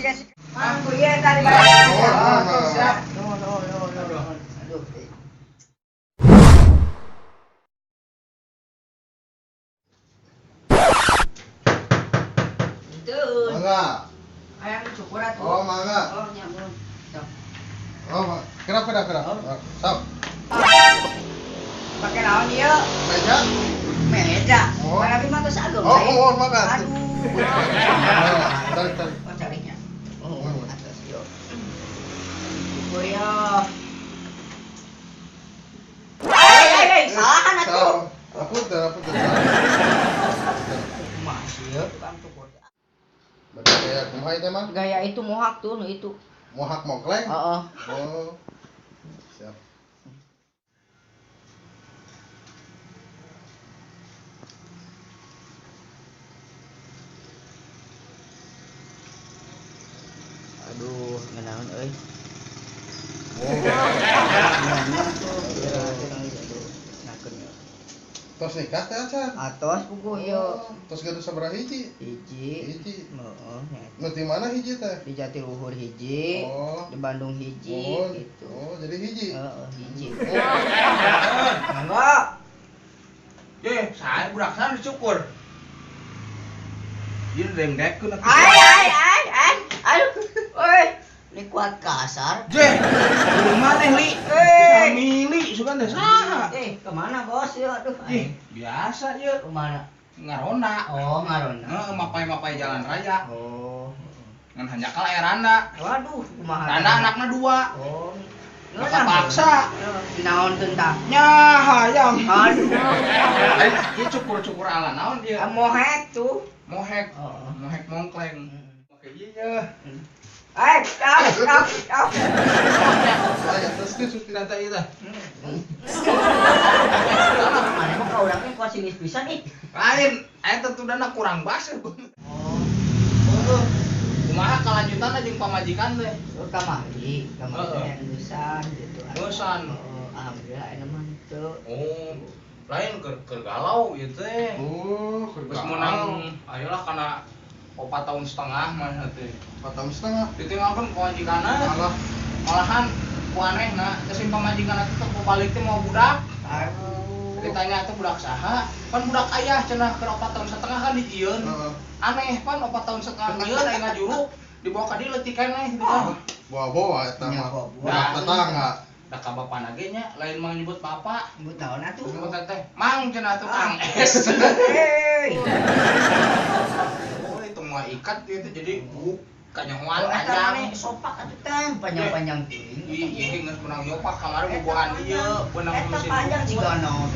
Kasih. Mang ku ieu tadi bayar. Oh, siap. Nuhun, nuhun, nuhun, nuhun. Aduh. Itu. Mangga. Ayang cukur atuh. Oh, mangga. Oh, nyambung. Sok. Oh, kira kira kira. Sok. Pakai naon ieu? Meja. Meja. Oh. Mana mah tos ageng. Oh, oh, mangga. Aduh. Tarik, tarik. Oh, cariknya. Oh, atas yo. Cukur yo. Ay, ay, ay, salahan atuh. Apunten, apunten. Masih ya tukang cukur. Berarti gaya kumaha ieu teh, Mang? Gaya itu mohak tuh, nu itu. Mohak mongkleng? Heeh. Oh. Siap. Aduh, ngenaon euy. Oh. Tos nikah teh acan? Atos puguh ieu. Tos gaduh sabaraha hiji? Hiji. Hiji. Heeh. Nu ti mana hiji teh? Di Jatiluhur hiji, Oh. di Bandung hiji Oh, gitu. Oh, jadi hiji. Heeh, hiji. Oh. Mangga. Eh, saya budak sana dicukur. Ieu dengdekeun atuh. Ay ay ay ay. Aduh. Oi, ini kuat kasar. Jeh, di maneh li? Eh. Bisa mili sugan teh saha? Eh, kemana bos? Ya, aduh. Ih, biasa ieu Kemana? Ngaronda. Oh, ngaronda. Heeh, mapai-mapai jalan raya. Oh. Ngan hanjakal aya randa. Waduh, kumaha? Randa anakna dua. Oh. Maka paksa. Naon tentang? Nya hayang. Aduh. Lain ieu cukur-cukur ala naon ieu? Mohek tuh. Mohek. Oh. Mohek mongkleng. Oke iya. Eh, tau, tau, tau. Saya terus geus Tidak teh ieu teh. Mana mah ka urang teh kuat sinis pisan ih. Lain, eta tudana kurang baseuh. Oh. Heeh. Kumaha kalanjutanna jeung pamajikan teh? Oh, kamari, kamari Heeh. teh geusan gitu. Geusan. Heeh, alhamdulillah aya mah teu. Oh, lain keur galau ieu teh. Oh, keur Geus meunang ayolah kana 4,5 tahun mah teh. 4,5 tahun. Ditinggalkeun ku majikanna. Alah. Malahan ku anehna teh si pamajikanna teh teu balik teh mau budak. Aduh. Ditanya teh budak saha? Pan budak ayah cenah keur 4,5 tahun kan dijieun. Heeh. Aneh pan 4,5 tahun nyieun aya ngajuru dibawa ka dieu leutik keneh gitu kan. Bawa-bawa eta Nya, mah. bawa-bawa. Budak tetangga. Da ka bapana ge nya lain mah nyebut bapak. Nyebut naon atuh? Nyebut teh Mang cenah tuh Kang S. Hei. Oh, itu mah ikat gitu jadi buk kanyahoan Oh, eta panjang. maneh sopak atuh teh panjang-panjang teuing. Ih, ieu geus menang nyopak kamari bubuhan ieu, beunang Eta mesin panjang rumput. jiga naon.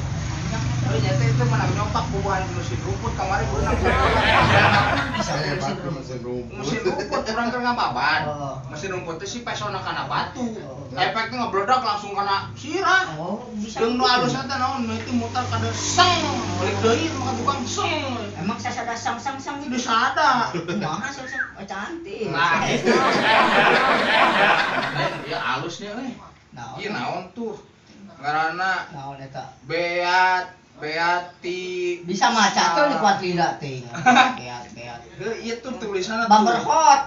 Oh, nya teh itu menang nyopak bubuhan mesin rumput kamari beunang. Bisa Saya mesin pakai mesin rumput. Mesin rumput urang keur ngababan. Oh. Mesin rumput teh si pesona kana batu. Oh. Efeknya ngebledak langsung kana sirah. Oh, bisa. Jeung nu alusna teh naon nu itu muter kada seng, balik deui maka tukang seng. Emang sasada sang-sang-sang gitu. Disada. Kumaha sang-sang? Oh, cantik. Nah, itu. Lain ieu alusnya euy. Naon? Ieu naon tuh? Ngaranna Naon eta? Beat, Beati. Bisa maca tuh di kuat lidah teh. Beat, beat. Heuh, ieu tuh tulisanna tuh. Bumper hot.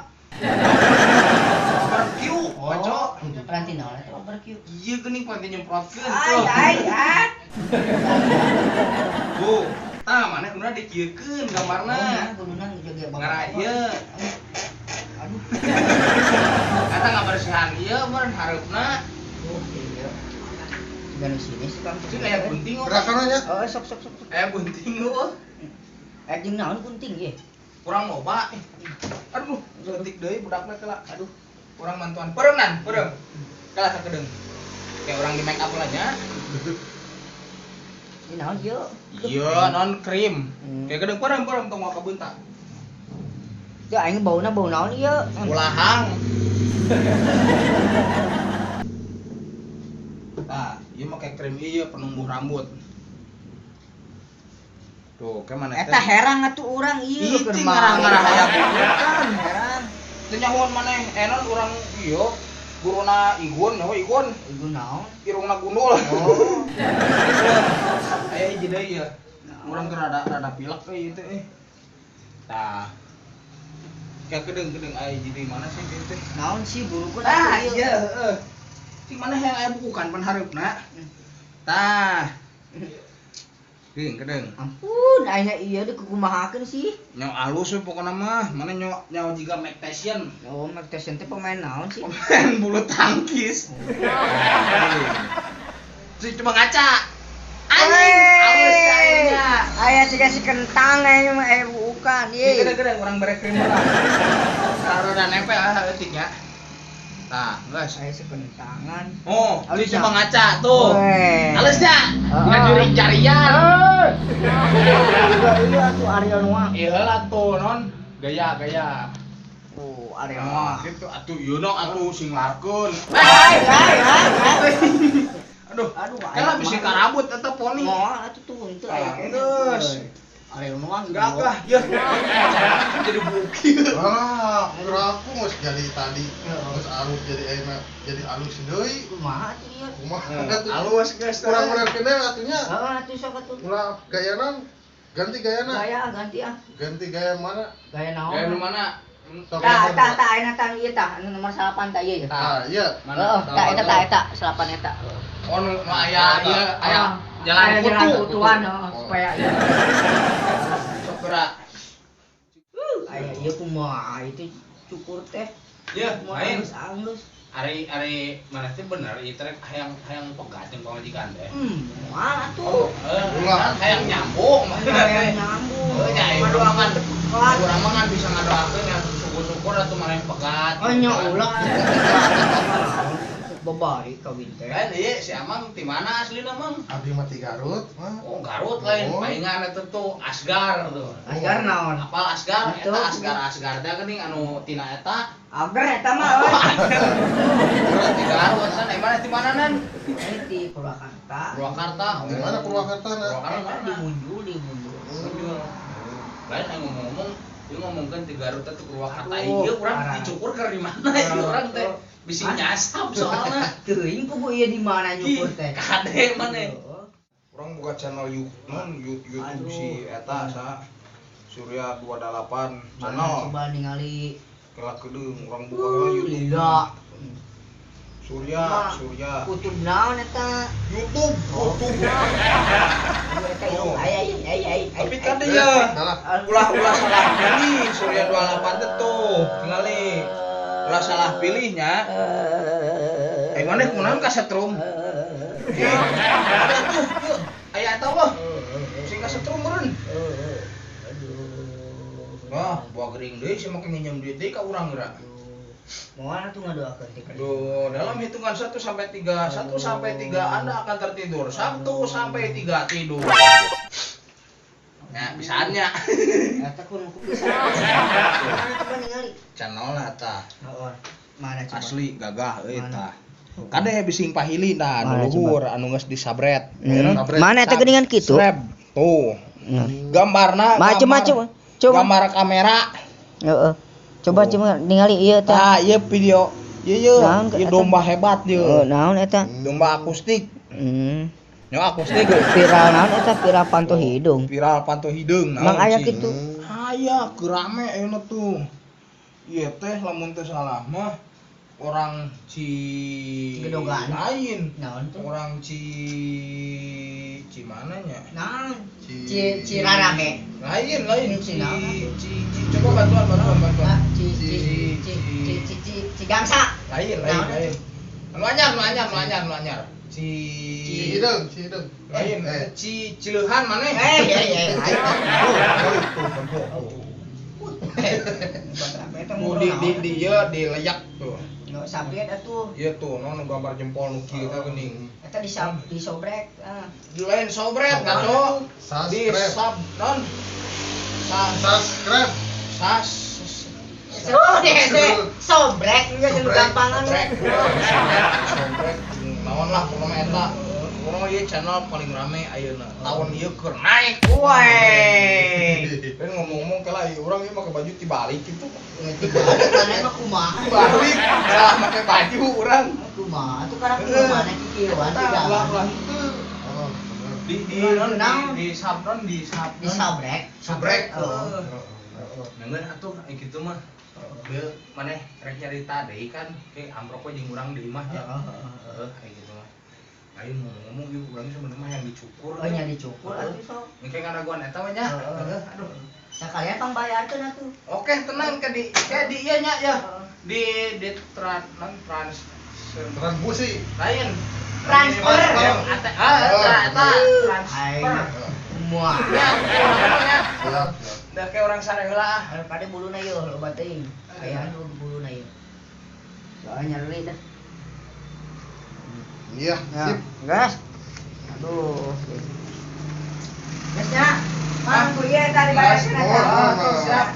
Barbecue, baco. Oh, peranti naon eta barbecue? Ieu geuning panti nyemprotkeun Ay, tuh. ay, ay. Tuh, tah maneh kuduna dikieukeun gambarna. Oh, kuduna jaga bumper Ngara hot. ieu. Aduh. Eta ngabersihan ieu meureun hareupna. Oh, iya. Juga di sini sih Kang. Cing aya gunting oh. Gerakan nya. Oh, sok sok sok sok. Aya gunting oh. Eh, jeung naon gunting ye? Kurang loba. Aduh, leutik deui budakna teh lah. Aduh, kurang mantuan. Peureum nan, peureum. Kalah sakedeung. Kayak orang di make up lah nya. Ini naon ieu? Iya, non krim. Hmm. Kayak gedeng peureum peureum tong kabeunta. Teu aing bauna bau naon ieu? Ulahang. Tah, ieu make krim ieu penumbuh rambut. Tuh, kayak mana Eta herang atuh urang ieu Itu ngarah-ngarah hayang kan. Herang. Teu nyahoan maneh, enon urang ieu guruna Igun, nyaho Igun, Ieu naon? irungna gundul. Oh. Aya hiji deui ya. Urang teh rada rada pilek euy ieu teh. Tah. Kayak kedeng-kedeng aya jadi mana sih ieu teh? Naon sih burukeun Tah, iya heeh. Cing mana hayang aya bukukan pan hareupna. Tah. Kedeng, kedeng. Ampun, ayeuna ieu dikukumahakeun sih. Nyaw alus we pokona mah, mana nyaw nyaw jiga Mike Tyson. Oh, Mike Tyson teh pemain naon sih? Pemain bulu tangkis. Cing coba ngaca. Anjing, alus ayeuna. Aya siga si kentang aya mah aya bukan Ieu ye. gede-gede urang bare krim lah. Taruh nempel ah eutik nya. Tah, geus. Aya si kentangan. Oh, Halus cuma nya? ngaca tuh. Weh. Halusnya. Nggak jurik jarian. Juga ieu atuh Ariel Noah. Iya lah tuh non. Gaya gaya. Oh, Ariel Nah, Noah. gitu atuh ieu no atuh sing larkeun. Hai, hai, hai, hai. Aduh, Aduh, kalau bisa karabut eta poni. Moal atuh tuh henteu aya Ah, keneh. geus. Ariel Noah Enggak lah, ya. Jadi bukir. Alah, menurut aku geus jadi tadi, geus alus jadi enak, jadi alus deui. Kumaha atuh ieu? Kumaha atuh? Halus geus. Kurang bener keneh atunya. Heeh, atuh sok atuh. Ulah gayana ganti gayana. Gaya ganti ah. Ganti gaya mana? Gaya naon? Gaya nu mana? Sok Tah, tah, tah, ayeuna tah ieu tah, anu nomor 8 tah ieu ya. Ah, iya. Mana? Heeh, tah eta tah eta, 8 eta. Oh, nu aya ieu aya jalan Aya jalan kutu. kutuan heeh, supaya ieu. Sok gerak. Aya ieu kumaha itu cukur teh. Ya, Kumaha lain. alus alus. Ari ari mana sih bener ieu teh hayang hayang pegat jeung pamajikan teh. Moal atuh. Ulah hayang nyambung maksudna teh. Hayang nyambung. Heuh nya aya urang mah Pegat. urang mah kan bisa ngadoakeun yang syukur-syukur atuh maneh pegat. Oh nya ulah. Babari kawin teh. Lain ieu si Amang ti mana aslina Mang? Abdi mah ti Garut mah. Oh, Garut lain. Oh. Paingan eta tuh Asgar tuh. Asgar naon? Apal Asgar? Itu. Eta Asgar Asgar teh geuning anu tina eta. Agar eta mah euy. Garut ti Garut san eh mana ti mana nan? Ini di Purwakarta. Purwakarta. Di mana Purwakarta na? Purwakarta Eta di mana? Munjul, di Munjul. Munjul. Lain aya ngomong-ngomong, ieu ngomongkeun ti Garut teh Purwakarta Aduh, ieu urang parah. dicukur keur di mana ieu urang teh? Bisi nyasap soalna. Teuing kubu ieu di mana nyukur teh. Kade maneh. Heeh. Urang buka channel YouTube Aduh. si eta sa Surya 28 Mana channel. coba ningali Kela kedeung urang buka heula YouTube. Lila. Surya, Ma. Surya. Kutub naon eta? YouTube, YouTube. Aduh, eta ieu Oh. aya aya aya aya. Tapi kade ya. Salah. Ulah-ulah salah pilih Surya 28 teh tuh. Tingali. Ulah salah pilihnya. Eh maneh kunaon ka setrum? Ada tuh, yuk. Aya eta wah. Sing ka setrum meureun. Wah, buah gering deui sih make nginjem duit deui ka urang geura. Moal atuh ngadoakeun teh. Aduh, dalam hitungan 1 sampai 3, 1 sampai 3 Anda akan tertidur. 1 sampai 3 tidur. Nah, bisaannya. Eta kudu bisa. Mana coba ningali? Channel lah tah. Heeh. Mana coba? Asli gagah euy Mana? tah. Kade bising pahili tah anu Mana luhur anu geus disabret. Sabret. Mana eta geuningan kitu? Sreb. Tuh. Gambarna Macem-macem. Coba. Gambar kamera. Heeh. Coba Tuh. coba ningali ieu tah. Tah, ieu video. Ieu ieu, Naon ieu eta? domba hebat Heeh, ieu. naon eta? Domba akustik. Hmm. Nyawa akustik. Viral naon eta viral panto hidung. Viral panto hideung naon Mang aya sih. kitu. Aya keur rame ayeuna tuh. Ieu teh lamun teu salah mah orang Ci Gedogan. lain. Naon tuh? Orang Ci Ci mananya? Naon? Ci Ci Rarame. Lain lain Ci Ci naon? Ci Ci coba bantuan bantuan bantuan. Ah, Ci Ci Ci Ci Ci Ci Ci Gangsa. Lain lain Naon lain. Anu anyar nu anyar nu anyar nu anyar. Ci Si hidung, si hidung. Lain Eh. Ci Cileuhan maneh. Eh, eh, eh, ayo. Tuh, tuh, di di ieu di leyak tuh. Nggak sabet atuh. Iya tuh, non gambar jempol nu kieu teh geuning. Eta disobrek. Ah. Di lain sobret ngaco. Di Subscribe. sub non. Sa Subscribe. sas Oh, deh, deh. Sobrek enggak Sobrek, gampangan. sobrek. Sobrek naon lah pokoknya eta. Pokoknya ieu channel paling rame ayeuna. Tahun ieu keur naik. Woi. Dan ngomong-ngomong kala ieu urang ieu make baju tibalik gitu. Mana mah kumaha? Tibalik, salah make baju urang. Kumaha tuh karena kumaha kikieuan Eta tidak. ulah ulah henteu. Oh, bener. Di non di di sub non di sub Disobrek. Sobrek. Oh. Heeh. Heeh. Ngeun atuh ai kitu mah. Heeh. Beuh maneh rek nyarita deui kan ke amprok we jeung urang di imah nya. Heeh, heeh, heeh. Heeh, ai kitu mah. Aing mau ngomong ieu urang sebenarnya mah yang dicukur. Oh nya dicukur atuh sok. Engke ngadaguan eta we nya. Heeh. Heeh, aduh. Sakalian pangbayarkeun atuh. Oke, tenang ke di ieu nya ya. Heeh. Di tran non trans Transfusi. lain. Transfer. Eta ah eta eta transfer. Aing. Muah. Ya, pokoknya Siap, siap. udah kayak orang sare heula ah. Anu kade buluna ieu loba teuing. Aya anu buluna ieu. Soalnya nyeri dah. Iya, Ya, sip. gas. Aduh. Gas nya. Mang kuliah tadi Gas. bayar. Oh, Siap.